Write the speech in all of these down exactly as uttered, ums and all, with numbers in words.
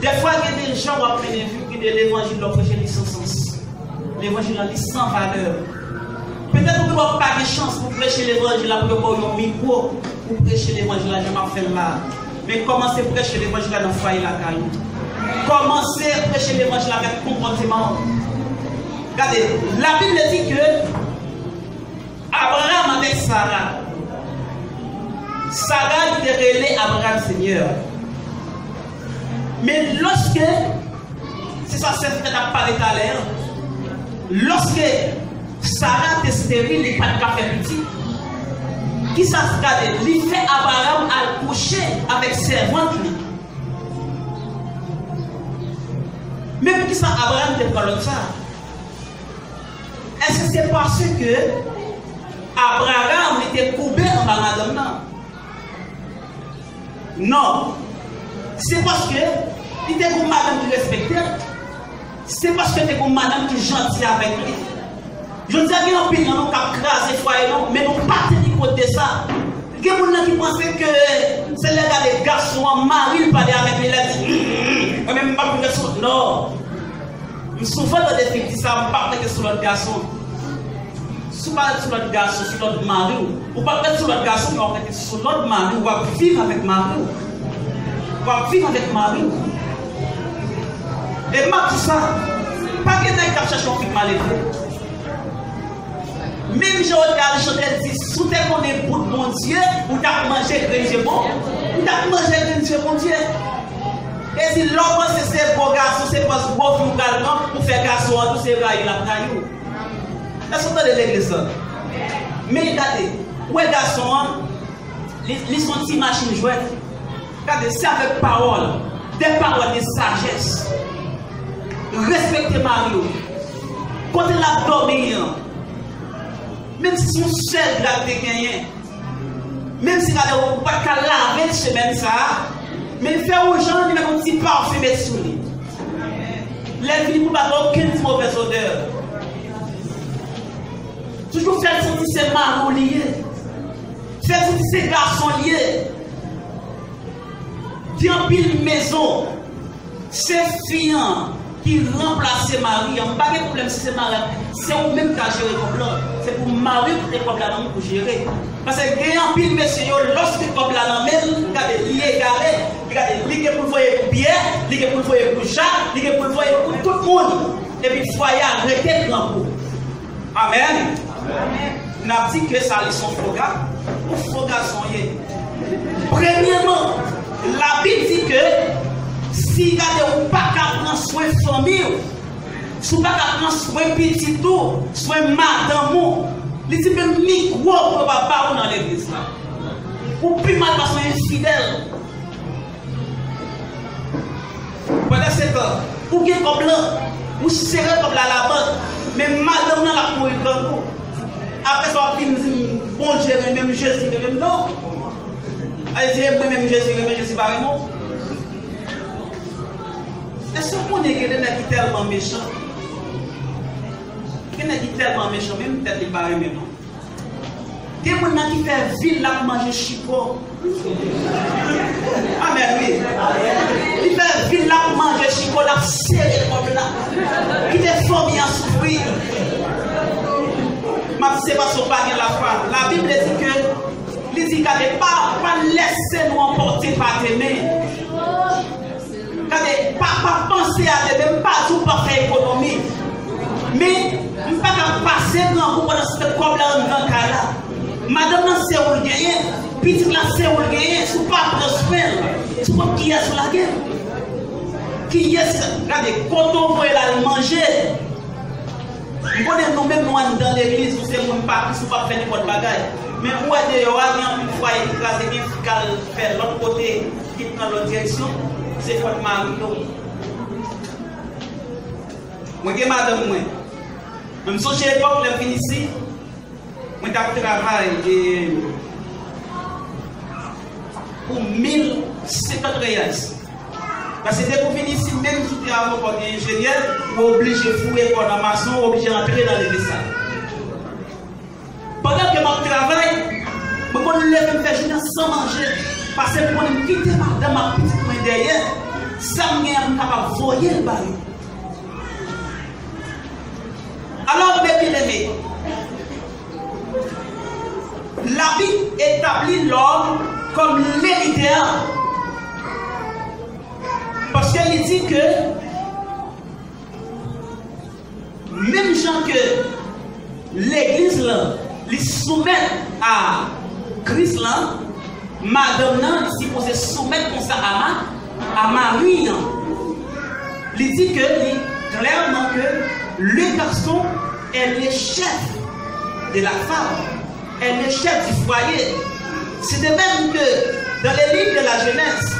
Dèfwa, gen de jan w ap mennen vi w, gen de levanjil lè w preche li san sans. Levanjil la, li san valè. Petèt ou gen dwa pa gen chans pou preche levanjil la, pou yo ba w yon mikwo pou preche levanjil la, jan m ap fè l la. Men kòmanse preche levanjil la nan fwaye lakay ou. Kòmanse preche levanjil la avèk konpòteman w. Gade, Labib di ke Abraham avèk Sara. Sara ki te rele Abraham Senyè. Men lòske, se sa sèvitè t ap pale talè an, lòske Sara te steril, li pa t ka fè pitit. Kisa gade, li fè Abraham al kouche avèk sèvant li. Men poukisa Abraham te pran lòd sa? Èske se paske Abraham li te koube anba madanm nan? Non. Se paske li te gon madanm ki respekte l. Se paske te gon madanm ki janti avèk li. Jodi a, gen anpil nan nou k ap kraze fwaye nou, men nou pa teni kont de sa. Gen moun nan ki panse ke se lè gade gason an, mari l pale avèk li, lè di, "Hmm, hmm, hmm, mwen menm m p ap rete sou." Non. M souvan tande fi di sa, "M p ap rete sou lòt gason." Si w pa rete sou lòt gason, sou lòt mari w, ou p ap rete sou lòt gason, men w ap rete sou lòt mari w, w ap viv avèk mari w. W ap viv avèk mari w. E m ap di sa, pa gen nèg k ap chèche yon fi k maledve. Menm jan w te al chante, l di, "Si w te konnen bout Bondye, ou t ap manje grenn je bon, ou t ap manje grenn je Bondye." E di, lè w panse se bon gason, se pòs bon fi w pral pran pou fè gason an tou, se rayi l ap rayi w. Èske w tande legliz la? Men gade, ou wè gason an, li, li se yon ti machin jwèt. Gade, se avèk pawòl, des paroles de sagesse. Respekte mari w. Kote l ap dòmi an, menm si se yon sèl dra l te genyen, menm si gade ou pa t ka lave l semèn sa a, men fè yon jan li met yon ti pafime sou li. Lè l vini pou l pa gen okenn ti movèz odè. Toujou fè l santi se mari w li ye. Fè l santi se gason l ye. Gen anpil mezon, se fi an ki ranplase mari an. M pa gen pwoblèm si se mari an, se ou menm k ka jere kòb la. Se pou mari w ki te kòb la nan men pou jere. Paske gen anpil mesye yo, lòske kòb la nan men l, gade, li egare, li gade, li gen pou l voye pou Pyè, li gen pou l voye pou Jak, li gen pou l voye pou tout moun. Epi fwaye a rete grangou. Amèn. N ap di ke sa li se yon fo ga-, yon fo gason ye. Premyèman, Labib di ke si gade ou pa ka pran swen fanmi w, si w pa ka pran swen pitit ou, swen madanm ou, li di menm mikwo pou yo pa ba ou nan legliz la. Ou pi mal pase yon enfidèl. Pandan se tan, ou gen kòb la, ou sere kòb la labank, men madanm nan l ap mouri grangou. Apre sa, w ap vin di m, "Bondye renmen m, Jezi renmen m." Non. Al di, "Mwen menm, Jezi renmen, Jezi pa renmen w." Èske w konnen gen de nèg ki tèlman mechan? Gen nèg ki tèlman mechan, menm tèt li pa renmen non. Gen moun nan ki fè vi l ap manje chiko. Amèn, wi. Li fè vi l ap manje chiko, l ap sere kòb la. Kite fanmi an soufri. M ap di se paske w pa gen lafwa. Labib di ke, li di, gade, pa, pa lèse nou anpòte pa demen. Gade, pa, pa panse a demen, m pa di w pa fè ekonomi. Men, m pa ka pase grangou pandan se tan kòb la anndan kay la. Madanm nan se ou l genyen, pitit la se ou l genyen, si w pa pran swen l, se kont kiyès ou lage l? Kiyès, gade, kote w voye l al manje? M konnen nou menm nou anndan legliz, nou se moun pa Kris, nou p ap fè nenpòt bagay. Men ou wè deyò a, gen anpil fwaye ki kraze, gen fi k al fè lòt kote, ki pran lòt direksyon, se fòt mari yo. Mwen gen madanm mwen. Men m sonje epòk lè m vin isit, mwen t ap travay, e, pou mil senkant reyal. Paske depi w vin isit, menm si w te avoka, w te enjenyè, ou oblije foure kò w nan mason, ou oblije antre nan legliz la. Pandan ke m ap travay, mwen konn leve m fè jounen an san manje, paske m konnen m kite madanm ak pitit mwen dèyè. Sa m gen an, m kapab voye l ba yo. Alò, mes bien-aimés, Labib etabli lòm kòm le lidè. Paske li di ke menm jan ke legliz lan, li soumèt a Kris lan, madanm nan, li sipoze soumèt konsa a ma-, a mari an. Li di ke li klèman ke le garçon est le chef de la femme, est le chef du foyer. C'est de même que dans les livres de la Genèse,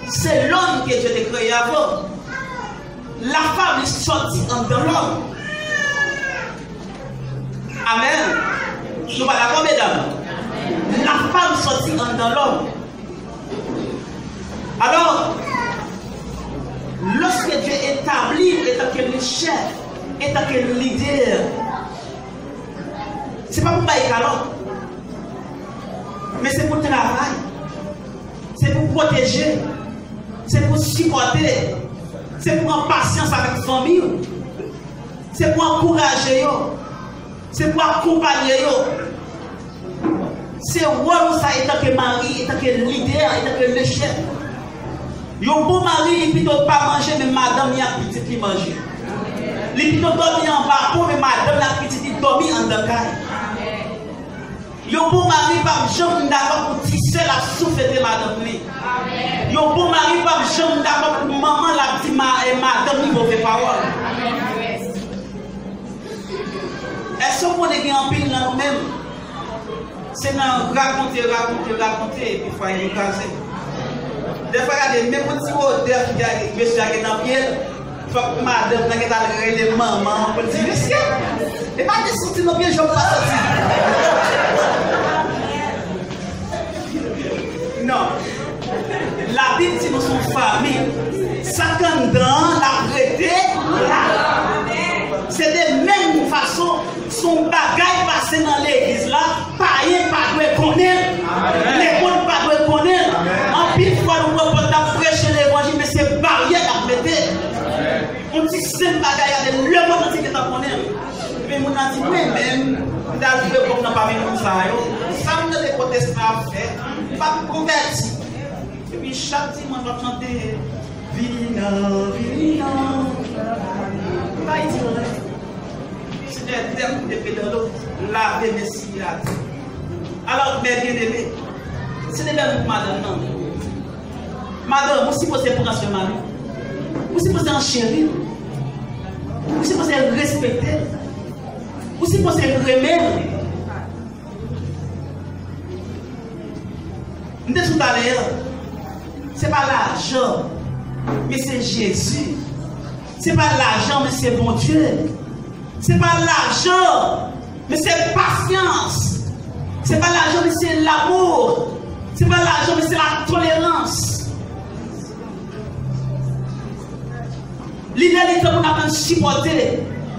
c'est l'homme que Dieu a créé avant. Lafanm li sòti anndan lòm. Amèn. Nou pa dakò, medam? Lafanm sòti anndan lòm. Alò, lòske Dye etabli etanke le chèf, etanke lidè, se pa pou bay kalòt, men se pou travay. Se pou pwoteje, se pou sipòte, se pou pran pasyans avèk fanmi w, se pou ankouraje yo, se pou akonpaye yo. Se wòl ou sa etanke mari, etanke lidè, etanke le chèf. Yon bon mari, li pito pa manje, men madanm li ak pitit li manje. Li pito dòmi anba pon, men madanm li ak pitit li dòmi anndan kay. Yon bon mari p ap janm dakò pou ti sè l ap souflete madanm li. Yon bon mari p ap janm dakò pou manman l ap di ma-, eh, madanm li move pawòl. Èske w konnen gen anpil nan nou menm, se nan rakonte, rakonte, rakonte, epi fwaye nou kraze? Dèfwa, gade, menm yon ti wotè fi a, mesye a gen nan pye l, fòk madanm nan gentan al rele manman an pou l di, "Mesye, e pa gen santi nan pye Jòb pa santi." Non. Labib di nou se yon fanmi. Sa k anndan an, l ap rete la. Se de menm fason, se yon bagay pase nan legliz la, payen pa dwe konnen l. Lemonn pa dwe konnen l. Anpil fwa nou pran pòt n ap preche levanjil, men se baryè n ap mete. Yon ti senp bagay, gade, lemonn antye gentan konnen l. Men moun nan di, "Mwen menm, m t al jwe kòb nan pami moun sa yo. Sa m tande protestan ap fè, m p ap konvèti." Epi chak dimanch, w ap chante, "Vini non, vini non." M pa di anyen. Senyè, tèm depi nan lo, lave men sila. Alò, mes bien-aimés, se de bèl pou madanm nan. Madanm, ou sipoze pran swen mari w. Ou sipoze ancheri l. Ou sipoze respekte l. Ou sipoze renmen l. M te di w talè a, se pa lajan, men se Jezi. Se pa lajan, men se Bondye. Se pa lajan, men se pasyans. Se pa lajan, men se lamou. Se pa lajan, men se latolerans. Li lè li tan pou n aprann sipòte,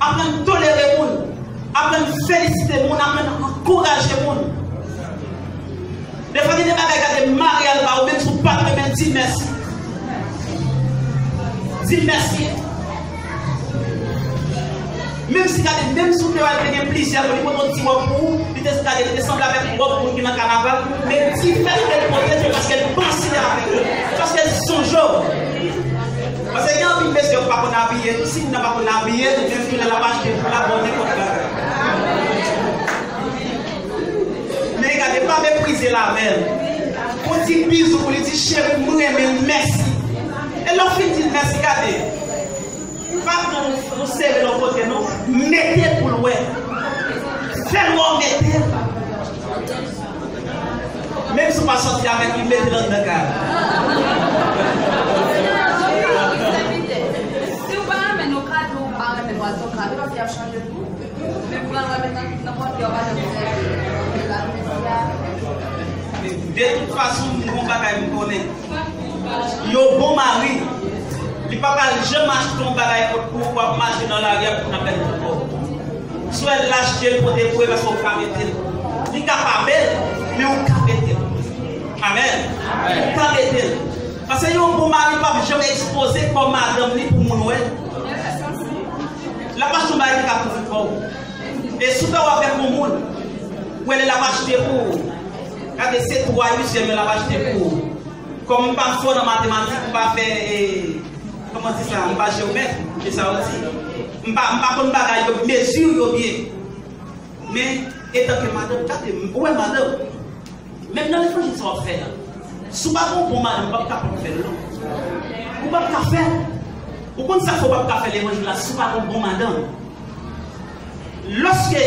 aprann tolere moun, aprann felisite moun, aprann ankouraje moun. Defwa gen de bagay, gade, mari a l ba ou, menm si w pa t renmen l, di mèsi. Di mèsi. Menm si, gade, menm si w te wè l te gen plizyè moun, li pote yon ti wòb pou ou, li te, gade, li te sanble avèk wòb moun ki nan kanaval, men difèt ke l pote, se paske l panse avèk ou, paske l sonje w. Paske gen anpil mesye yo pa konn abiye, si moun nan pa konn abiye, li menm tou lè l ap achte pou l, l ap ba w nenpòt bagay. Men gade, pa meprize l avè l. Ou di bizou pou li, di, "Cheri, m renmen l, mèsi." E lè w fin di l mèsi, gade, pa pran yon sere lòt kote, non. Mete l pou l wè. Fè l wè w mete l. Menm si w pa sòti avèk li, mete l anndan kay. Si w pa renmen yon kado, ou pa renmen yon kado, paske y ap chanje tou. De tout fason, m gon bagay m konnen. Yon bon mari, li pa pral janm achte yon bagay kot pou ou, w ap mache nan lari a pou n ap pèdi kò. Swa l achte l pote pou ou, paske ou ka mete l. Li ka pa bèl, men ou ka mete l. Amèn. Ou ka mete l. Paske yon bon mari p ap janm ekspoze kò madanm li pou moun wè. L ap achte yon bagay ki ka kouvri kò w. E si w ta wè avèk yon moun, ou wè lè l ap achte pou ou. Gade, se twa isyèm yo l ap achte pou ou. Kòm m pa fò nan matematik, m pa fè, e, kòman di sa, m pa jewomèt, se sa yo di. M pa, m pa konn bagay yo, mezi yo byen. Men, etanke madanm, gade, ou wè madanm, menm nan levanjil sa w ap fè a, si w pa gen yon bon madanm, ou p ap kapab fè l, non. Ou p ap ka fè l. Ou konn sa k fè w p ap ka fè levanjil la si w pa gen yon bon madanm? Lòske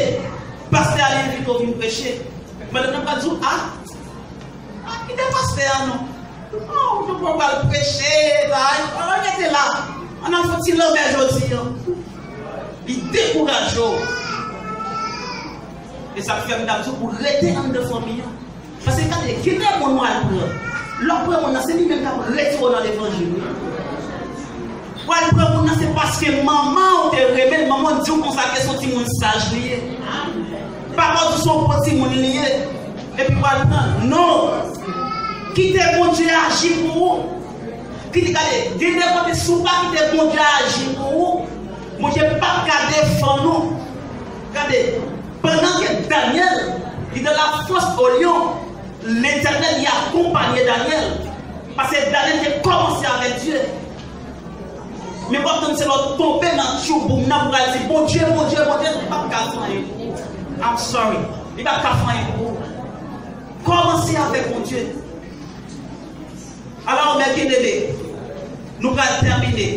pastè a li envite w vin preche, madanm nan pral di w, a, a, kite pastè a non. Oh, nou pral preche, bay, oh, rete la. Ann al fè yon ti lanmè jodi a. Li dekouraje w. E sa k fè m t ap di w pou rete anndan fanmi an. Paske gade, gen de moun w al pran. Lè w pran moun nan, se li menm k ap retire w nan levanjil, wi. W al pran moun nan, se paske manman w te renmen l, manman w di w konsa ke se yon timoun saj li ye. Papa w di w se yon bon timoun li ye. Epi w al pran. Non! Kite Bondye aji pou ou. Kite, gade, gen de kote, si w pa kite Bondye aji pou ou, Bondye p ap ka defann ou. Gade, pandan ke Danyèl, li dans la fosse au lion, Letènèl, li akonpanye Danyèl. Paske Danyèl te kòmanse avèk Dye. Men w ap tann se lè w tonbe nan tchouboum nan pou w al di, Bondye, Bondye, Bondye, li p ap ka fè anyen pou ou. I'm sorry. Li p ap ka fè anyen pou ou. Kòmanse avèk Bondye. Alò, mè byeneme, nou pral tèmine.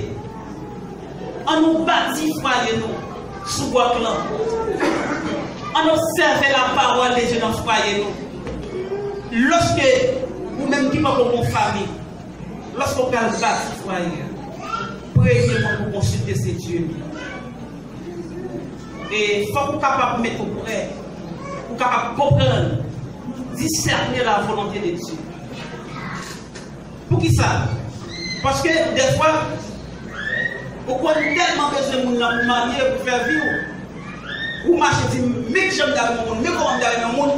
Ann nou bati fwaye nou sou wòk lan. Ann obsève la parole de Dieu nan fwaye nou. Lòske ou menm ki poko gon fanmi, lòske w pral bati fwaye a, premyèman pou konsilte se Dye li. E fòk ou kapab met ou prè, ou kapab konprann, disène la volonte de Dye. Poukisa? Paske dèfwa, ou konn tèlman bezwen moun nan pou marye, pou fè vi w, ou mache di, men kijan m ta renmen yon moun, men kòman m ta renmen yon moun.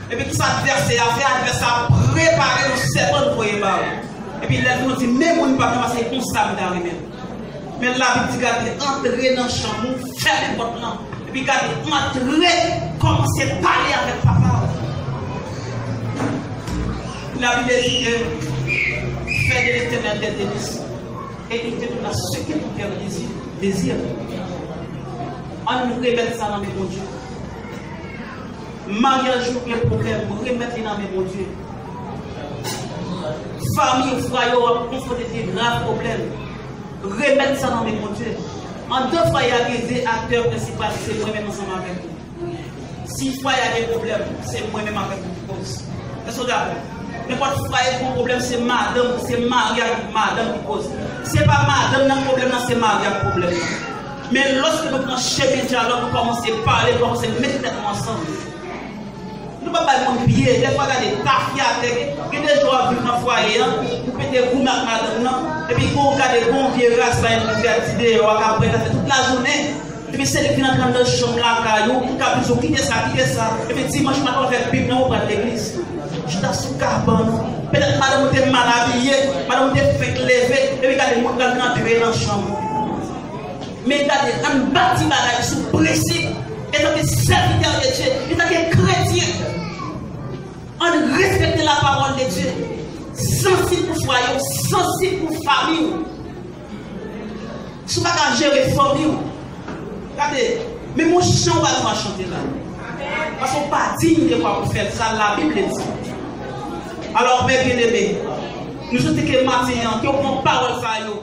Epi kisa advèsè a fè? Advèsè a prepare yon sèpan voye ba ou. Epi lè l vin, ou di, men moun pa m nan, paske konsa m ta renmen l. Men Labib di, gade, antre nan chanm ou, fèmen pòt lan. Epi gade, antre, kòmanse pale avèk papa w. Labib di ke, fais de l'Éternel des délices, et il te donnera ce que ton cœur désire, désire. Ann remèt sa nan men Bondye. Maryaj ou gen pwoblèm, remèt li nan men Bondye. Fanmi w, fwaye w ap konfwonte de grav pwoblèm. Remèt sa nan men Bondye. Anndan fwaye a gen de aktè prensipal, se mwen menm ansanm avèk ou. Si fwaye a gen pwoblèm, se mwen menm avèk ou ki koz. Èske w dakò? Nenpòt fwaye ki gen pwoblèm, se madanm, se mari ak madanm ki koz. Se pa madanm nan pwoblèm nan, se mari ak pwoblèm nan. Men lòske nou pran chemen dyalòg, nou kòmanse pale, nou kòmanse met tèt nou ansanm. Nou pa bay moun pye. Dèfwa, gade, tafyatè, gen, gen de jou w ap viv nan fwaye a, ou pete goumen ak madanm nan, epi gon gade gon vye rasta enn pou fè ti deyò a k ap brèt afè tout lajounen. Epi se li k vin antre anndan chanm lakay ou, k ap di w kite sa, kite sa. Epi dimanch maten w ap fè bib nan, ou pral legliz. Chita sou kabann ou. Petèt madanm ou te mal abiye, madanm ou te fenk leve, epi gade moun pral vin antre nan chanm ou. Men gade, ann bati bagay sou prensip, etanke sèvitè de Dye, etanke kretyen, ann respekte la parole de Dieu. Sansib pou fwaye w, sansib pou fanmi w. Si w pa ka jere fanmi w, gade, menm yon chan w pa dwa chante la. Paske w pa diy de kwa pou fè sa, Labib di. Alò, mè byeneme, nou swete ke maten an, ke w pran pawòl sa yo,